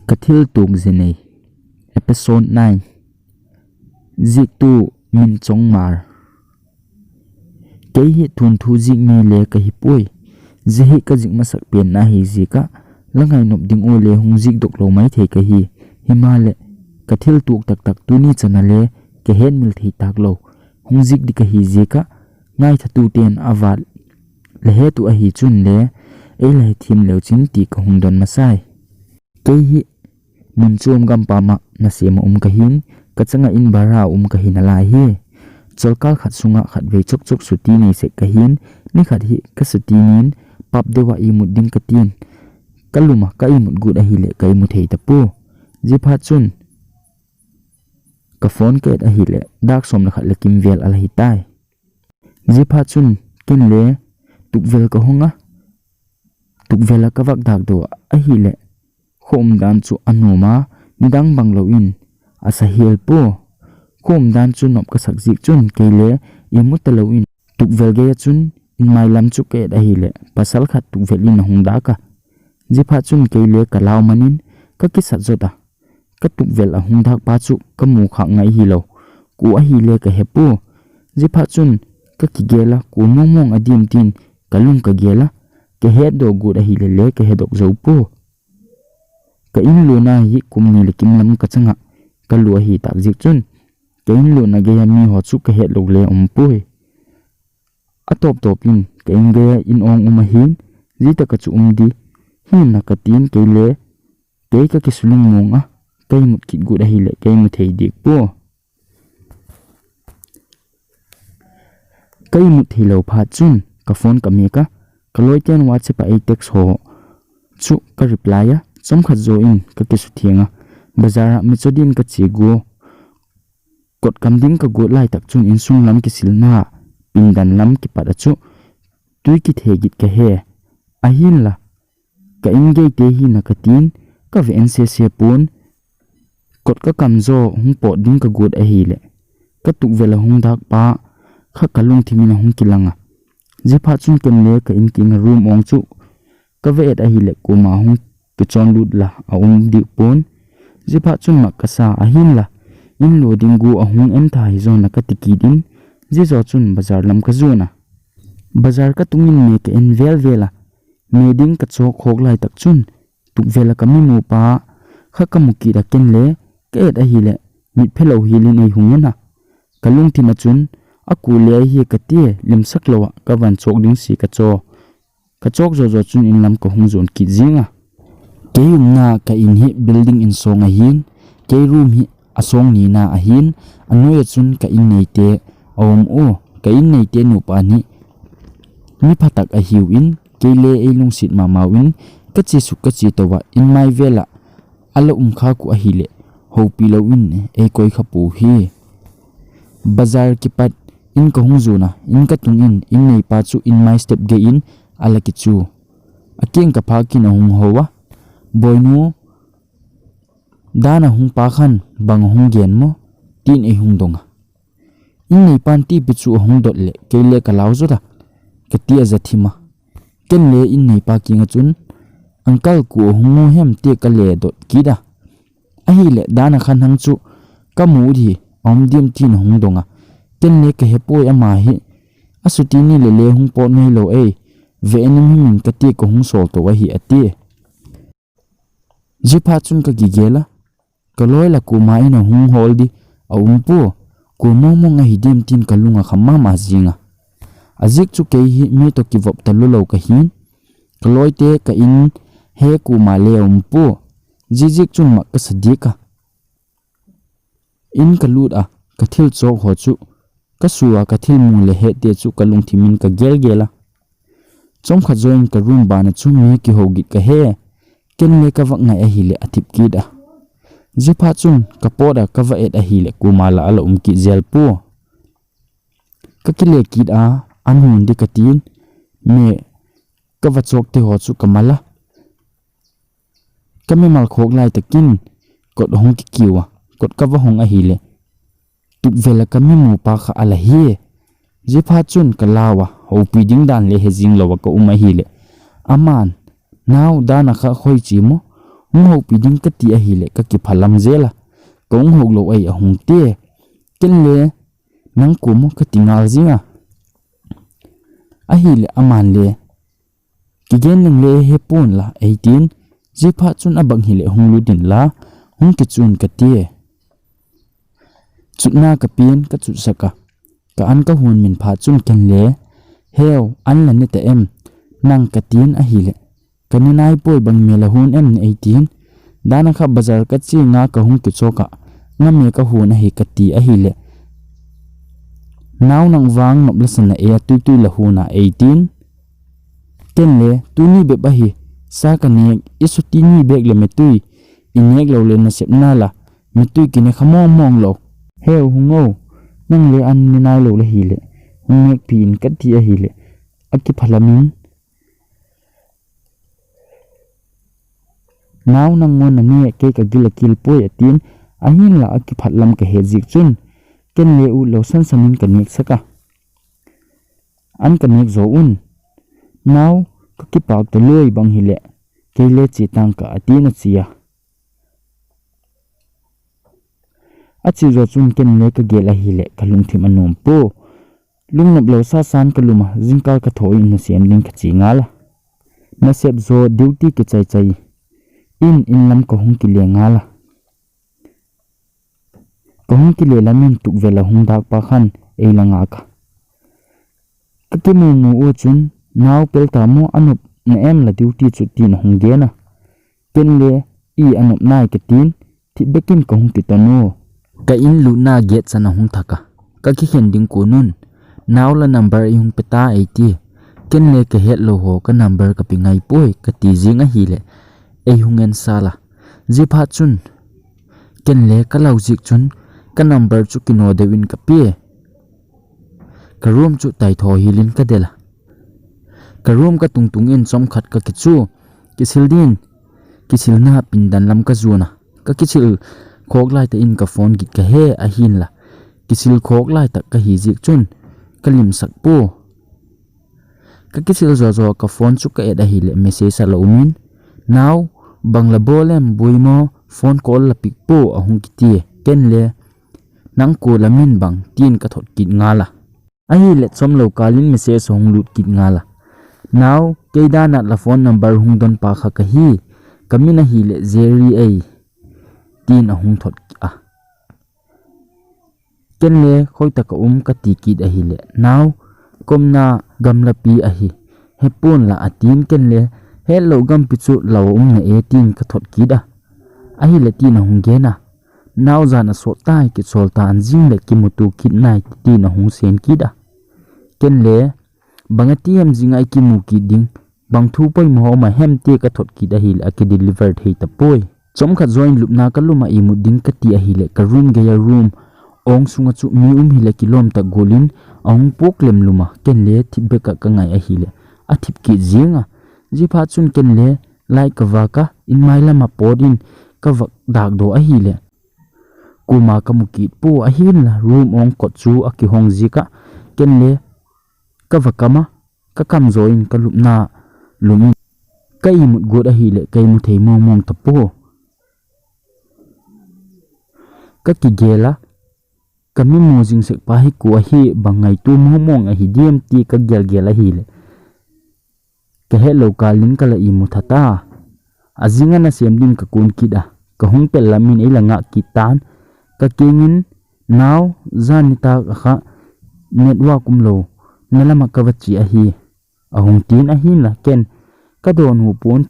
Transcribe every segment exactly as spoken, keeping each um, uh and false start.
Ka thil tuok zenei. Episode nine. Ziektu Min Chongmar. Kei hi thunthu ziek mi le ka hi poi. Zia hi ka ziek masak pen na hi ziek a, la ngainop ding u le hung ziek dok lo mai thei ka hi. Himaleh, ka thil tuok taktak tuni chan a le ka hetmil thei tak lo. Hung ziek ding ka hi ziek a, ngaithatu ten a vat la het u ahi chun le, ei la hethem leu chin ti ka hung don masai. Kei hi mun chuam gampam a nasem a um ka hin, ka chang a in bara a um ka hi nalai hi. Cholkal khat sung a khatvei chokchok suti nei sek ka hin, ni khat hi ka suti nin, pub deu a imut ding ka tin. Ka lum a ka imut gut ahileh ka imu thei tapoi. Zia phat chun ka phone ka et ahileh, dak som le khat le kim vel a la hi tai. Zia phat chun ken le tukvel ka hung a, tukvel a ka vak dak doh ahileh, kho umdan chu a nuam a, nidang bang lo in a sa hial poi. Kho umdan chu nop ka sak ziek chun kei le imu ta lo in, tukvel gei a chun in mai lam chu ka et ahileh, pasal khat tukvel in a hung dak a. Zia phat chun kei le ka lau man in ka kisat zot a. Ka tukvel a hung dak pa chu ka mu khak ngai hi lo. Kua ahileh ka he poi. Zia phat chun ka kigel a, kua mong mong a diam tin ka lung ka gel a. Ka het doh gut ahileh le ka he dok zo poi. Ka in lutna hi kum ni le kim lam ka chang a ka lut ahi tak ziek chun, ka in lutna gei a mi ho chu ka het lo le um poi. A tawp tawp in ka in gei a in ong um ahin, zia tak a chu um di. Hin na ka tin kei le, kei ka kisulung mong a, ka imut kit gut ahileh ka imu thei dik poi. Ka imut thei lo phat chun ka phone ka mek a, ka loi ten WhatsApp a ei text ho chu ka reply a, chomkhat zo in ka kisuthiang a, bazar a mi cho din ka che gu. Kot kam ding ka guat lai tak chun insung lam kisilna, pindan lam kipat a chu tui kithe git ka he. Ahinla, ka in gei te hi na ka tin, ka ve en se se pon. Kot ka kam zo hung pot ding ka guat ahileh, ka tukvel a hung dak pa kha ka lungthim in a hung kilang a. Zia phat chun ken le ka in kiang a room ong chu ka ve et ahileh, kuama hung kichon lut la a um dik pon. Zia phat chun mak ka sa ahinla, in lut ding gu a hung en tha hi zo na ka ti kit in, zia zo chun bazar lam ka zuan a. Bazar ka tung in me ka en vel vel a, me ding ka chawk khawk lai tak chun, tukvel a ka mi mu pa kha ka mu kit a, ken le ka et ahileh, mit phe lo hial in ei hung en a. Ka lungthim a chun, a ku le ahi ka ti, limsak lo a ka van chawk ding si ka chaw. Ka chawk zo zo chun in lam ka hung zuan kit zing a. Kei umna ka in hi building in sawng ahin, kei room hi a sawng nina ahin, a nuai a chun ka in neite a um u, ka in neite nupa ni mi phatak ahiu in, kei le ei lungsit mamau in, ka che suk ka che to a, in mai vel a a la um kha ku ahileh, hopi lo in ei koi kha pu hi. Bazar kipat in ka hung zuan a, in ka tung in, in neipa chu in mai step gei in a la kichu. A kiang ka phak in a hung ho a, "Boinu, dan a hung pa khan bang a hung gen maw?" tin ei hung dong a. In neipan tipi chu a hung dot leh, kei le ka lau zot a, ka ti a za thim a. Ken le in neipa kiang a chun, "Uncle, kua hung mu hem?" ti ka le dot kit a. Ahileh, dan a khan hang chu ka mu di, a um diam tin a hung dong a. Ken le ka he poi, ama hi a suti ni le le hung pot mai lo ei, ve en em hi min ka ti, ka hung sawl to ahi a ti. Zia phat chun ka kigel a, ka loi la kuama in a hung hawl di a um pua, kua mong mong ahi diam tin ka lung a kham mama zing a. A ziak chu kei hi mi to kivop ta lou lou ka hin, ka loi te ka in he kuama le a um pua, zia ziak chun mak ka sa dik a. In ka lut a, ka thil chawk haw chu ka su a, ka thil mu le he te chu ka lungthim in ka gel gel a. Chawmkhat zaw in ka room ban a chu mi kiho git ka he. Ken le ka vak ngai ahileh a thip kit a. Zia phat chun ka pawt a ka va et ahileh kuama la a la um kit zel pua. Ka kile kit a, an hun di ka tin, me ka va chawk te haw chu ka mal a. Ka mimal khawk lai takin kot hong kikiu a, kot ka va hong ahileh tukvel a ka mi mu pa kha a la hi. Zia phat chun ka lau a, hopi ding dan le he zing lo a ka um ahileh, aman, "Nau, dan a kha khoi chi maw? hung houpi ding kati ahile kakiphalam jel a, kahung hou lou ahi ahung ti. Ken le nang kom u kati ngal jing a. Ahile aman le, kigen leng le hepon la eitin, jiphat chun abang hile hung lut in la, hung kichun kati. Chutna kapen kachutsak a, ka an kahon min phat chun ken le, "Heu, an la ne ta em?" Nang katin ahile, "Ka ne nai poi, bang me la hon em ne eitin. Dana kha bazar kache nga kahung kichok a, nga me kahon ahi kati ahile, nao nang vang nop la sana e, tuitui la hon a eitin." Ken le, "Tuni bep ahi, sa ka nek, i suti ni bek le metui i nek lou le nasep na la, metui kine kha mong mong lou. Heu hung o, nang le an ne nai lou la hile, hung nek pi in kati ahile, akiphalam in, nao nang ngon na ne, kei ka gil a kil poi atin, ahin la akiphalam kahe jik chun, ken le u lou san san in ka nek sak a. An ka nek jo un. Nao, ka kipak ta loi bang hile, kei le che tang ka atin achi a. Achi jo chun ken le ka gel ahile, ka lungthim anom po. Lungnop lou sa san ka lum a, jingkal ka tho in nasem ding ka chi ngal a. Nasep jo duty kichai chai in, in lam ka hung kile ngal a. Ka hung kile lam in tukvel a hung dak pa khan ei la ngak a. Ka kimu mu u chun, "Nao, pel ta mo, anop na em la duty chu?" tin ahung gen a. Ken le, "I anop nai," ka tin, thip bek in ka hung kiton u. Ka in lutna gate chan ahung thak a, ka kikhen ding kon un, "Nao, la number ei hung pe ta," ei ti. Ken le, "Ka het lou ho, ka number ka pe ngai poi," ka ti jing ahile, ei hung en sal a. Jiphat chun, ken le ka lau jik chun, ka number chu kino deu in ka pe. Ka room chu tai tho hil in ka del a. Ka room ka tung tung in chomkhat ka kichu, kisil din, kisilna pindan lam ka jon a. Ka kisil khok lai ta in ka phone git ka he ahin la, kisil khok lai ta ka hi jik chun, ka lim sak po. Ka kisil jo jo ka phone chu ka et ahile message a la um in, "Nao, bang la bol em, boi mo, phone call la pick po," ahung kiti. Ken le, "Nang ko la min bang?" tin ka thot kit ngal a. Ahile chomlou kal in message ahung lut kit ngal a. "Nao, kei dan a la phone number hung don pa kha ka hi, ka min ahile Jerry ei," tin ahung thot a. Ken le, "Khoi ta ka um?" ka ti kit ahile, "Nao, ka umna gamla pi ahi, hepon la," atin ken le, "Het lou gampi chu lou a um na e," tin ka thot kit a. Ahile tin ahung gen a, "Nao, jan a sot tai, kichol ta an jing le kimuto kit nai," tin ahung sen kit a. Ken le, "Bang ati em jing a i kimu kit ding? Bang thu poimo um a hem?" ti ka thot kit ahile, aki deliver thei ta poi. Chomkhat jo in lupna ka lum a imut ding ka ti ahile, ka room gei a room ong sunga chu mi um hile kilom ta gol in ahung pok lem lum a, ken le thip bek a ka ngai ahile, athip kit jing a. Jiphat chun ken le light ka vak a, in mai lam a pot in ka vak dak doh ahile, kuma ka mu kit po ahin la, room ong kot chu aki hong jik a, ken le ka va kam a, ka kam jo in ka lupna lum in ka imut got ahile, ka imu thei mong mong ta po. Ka kigel a, ka mi mu jing sek pa hi ko ahi, bang ngaito mong mong ahi diam ti ka gel gel ahile, ka het lou kal in ka la imu tha ta. Ajing a nasem din ka kun kit a, ka hung pel lam in ei la ngah kit tan. Ka keng in, "Nao, jan nitak a kha network um lou, na lam a ka va che ahi," ahung tin ahin la, ken ka don u pon,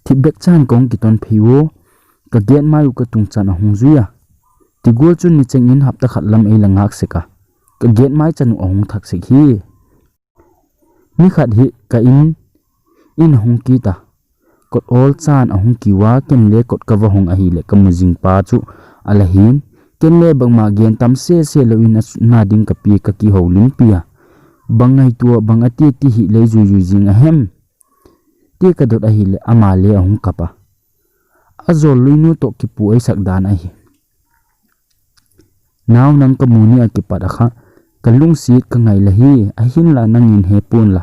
thip bek chan ka hung kiton phei u, ka gate mai u ka tung chan ahung jui a. Ti gol chun ni cheng in hapta khat lam ei la ngak sek a, ka gate mai chan u ahung thak sek hi. Ni khat hi ka in in ahung kit a, kot ol chan ahung kiu a, ken le kot ka va hong ahile, ka mu jing pa chu a la hin. Ken le bangma gen tam se se lou in, a sutna ding ka pi, ka kihoulim pi a. "Bang ngaito, bang ati ti hi lei jui jui jing ahem?" ti ka dot ahile, ama le ahung kap a. A jol lui nu toh kipu ei sak dan ahi. "Nao, nang ka mu ni a kipat a kha, ka lungsit ka ngai la hi, ahin la nang in hepon la.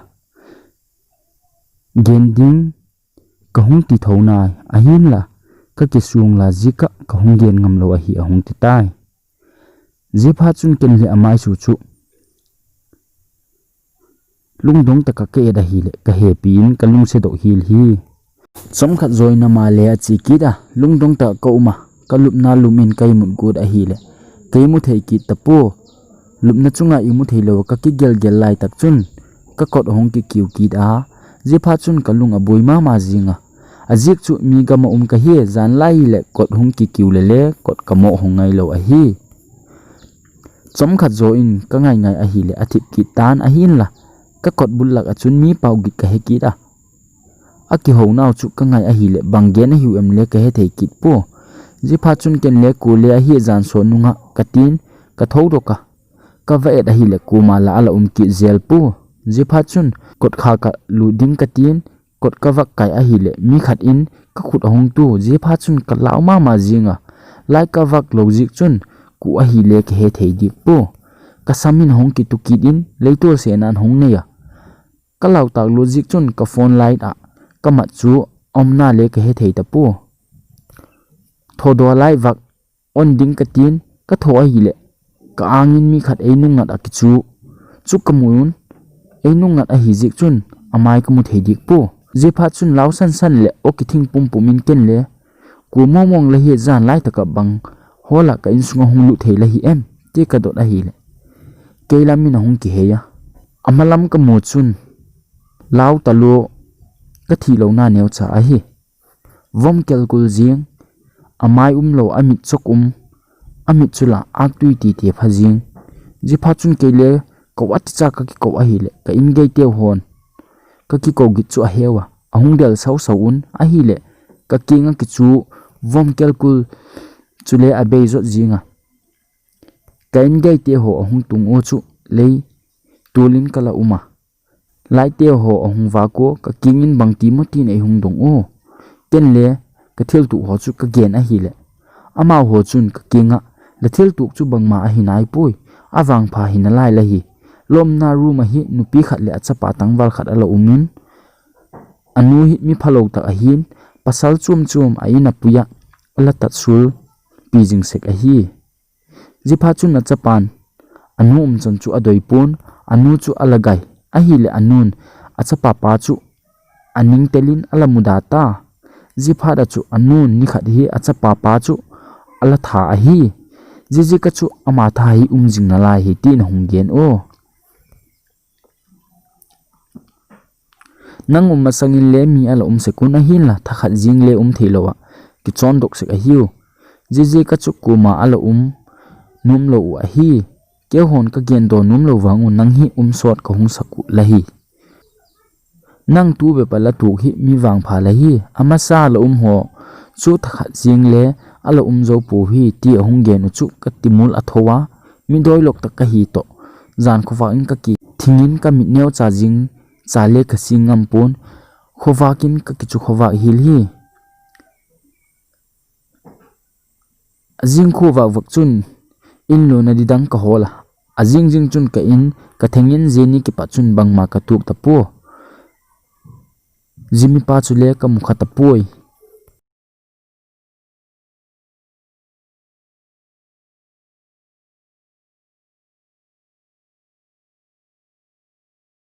Gen ding ka hung ti tho nai, ahin la ka kisung la jika ka hung gen ngam lo ahi, a hung ti tai. Jiphat chun ken le amai su chu lungdong taka ka et ahile ka hepi in ka lungse doh hel hi. Chomkhat join ama le a chi kit a, lungdong taka ka um a, ka lupna lum in ka imut gut ahile ka imu thei kit tapo. Lupna chunga imu thei lo ka kigelgel lai tak chun ka kot ahung kikiu kit a, jiphat chun ka lung a boi mama jing a. A jik chu mi gam a um ka hi, jan lai le kot hung kikiu le le kot ka mo hung ngai lo ahi. Chomkhat jo in ka ngai ngai ahile a thip kit tan ahin la, ka kot bul lak a chun mi pau git ka he kit a. A kihou nau chu ka ngai ahile bang gen ahiu em le ka he thei kit po. Jiphat chun ken le ku le ahi jan so nunga ka tin ka tho dok a. Ka va et ahile kuma la ala um kit jel po. Jiphat chun kot kha ka lu ding ka tin, kot ka vak kai ahile mi khat in ka khut ahung tu, jiphat chun ka lau mama jing a. Lai ka vak lo jik chun ku ahile ka he thei dik po. Ka sam in ahung kitu kit in leitol se nan hung nei a. Ka lau tak lo jik chun ka phone light a ka mat chu a umna le ka he thei tapo. Thodo light vak on ding ka tin, ka tho ahile ka angin mi khat ei nung ngat a kichu. Chu ka mu un, ei nung ngat ahi jik chun amai ka mu thei dik po. Jiphat chun lau san san le o kithing pum pum in ken le ku mong mong la hi jan lai taka bang hola ka insung a hung lut thei la hi em ti ka dot ahile kei lam in ahung kihei a. Ama lam ka mu chun lau ta lo ka thi lo na neu cha ahi. Vom kel kul jing, amai um lo, amit chok um, amit chu la ak tui ti ti pha jing. Jiphat chun kei le ko ati cha ka kiko ahile ka in gei teu hon ka kiko git chu a heu a, ahung del sau sau un ahile ka kinga kichu vom kel kul chu le a bei jot jing a. Ka in gei te ho ahung tung u chu lei tulin ka la um a. Lai te ho ahung va ko ka kingin bang ti mo tin ei hung dong u. Ken le ka thil tu ho chu ka gen ahile amau ho chun ka kinga la thil tu chu bangma ahi nai pui, avang pha hi na lai la hi. Lomna room ahi nupi khat le a chapa tangval khat ala um in, anu hi mi phalo tak ahin, pasal chum chum a in a puya ala tat sul pi jing sek ahi. Jiphat chun a chapan anu um chan chu a doi pon, anu chu a la gai ahile anun a chapa pa chu a ning telin a la muda ta. Jiphat a chu anun ni khat hi a chapa pa chu a la tha ahi. Jijika chu ama tha hi um jing na lai hi tin a hung gen o. Nang um masangin le mi ala um sekun ahin la thakhat jing le um thei lo a kichon dok sek ahiu. Jijika chu kuma ala um num lo u ahi. Keu hon ka gen do num lo vang u nang hi um sot ka hung sak u la hi. Nang tu be pa la tuk hi mi vang pha la hi. Amasa la um ho chu thakhat jing le ala um zo pu hi ti a hung gen u chu ka timul a tho a. Mi doi lok tak ka hi to. Jan khovak in ka ki thingin ka mit neo cha jing cha le ka sing ngam pon. Khovak in ka kichu khovak hil hi. A jing khovak vak chun in lo na di dang ka hol a. A jing jing chun ka in ka thengin jeni kipat chun bangma ka tuk ta po. Jimi pa chu le ka mu kha ta poi.